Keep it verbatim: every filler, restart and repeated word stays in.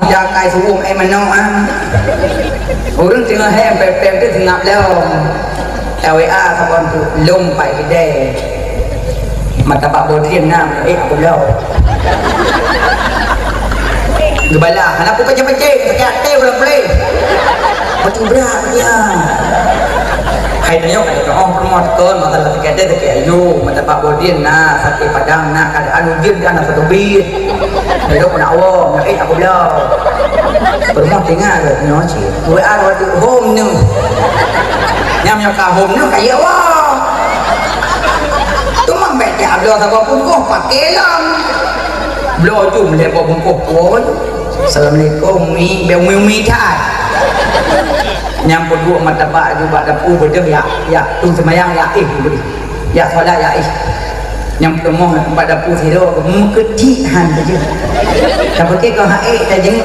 Jakai suwuem, eh, manok, ah. Ureueng teungoh hem pem-pem teuh seungab lom. L W A saban tu lom pai keudè. Mata bak bodrian na, eh, aku bloe. Geubala, hana pukon peucéng-peucéng, sakét até ulang pulih. Beutôi brat dia. Hai tanyoe ka teuka oh peurumoh kon, masalah sakét até, sakét ayue, mata bak bodrian na, sakét padang na, keadaan ujeuen kan na sateubiet. Lheuh keunan awong, nyang ék aku bloe. Peurumoh teuingat lé nyoe cit. W A lewat hom neuh. Nyang nyoe ka hom neuh ka yek woe. Teuma bèk jak bloe saboh bungkôh paké lom. Bloe jum lhèe boh bungkôh pun. Assalamualaikum, Mi. Bèk umi-umi that. Nyang peuduek mata bak ju bak dapu beudeuh yak, yak tu seumayang yak éh beuh. Yak solat yak éh. Nyang peurumoh bak dapu sidroe meukeutiek han saja. Tapi keu hak éh tajeng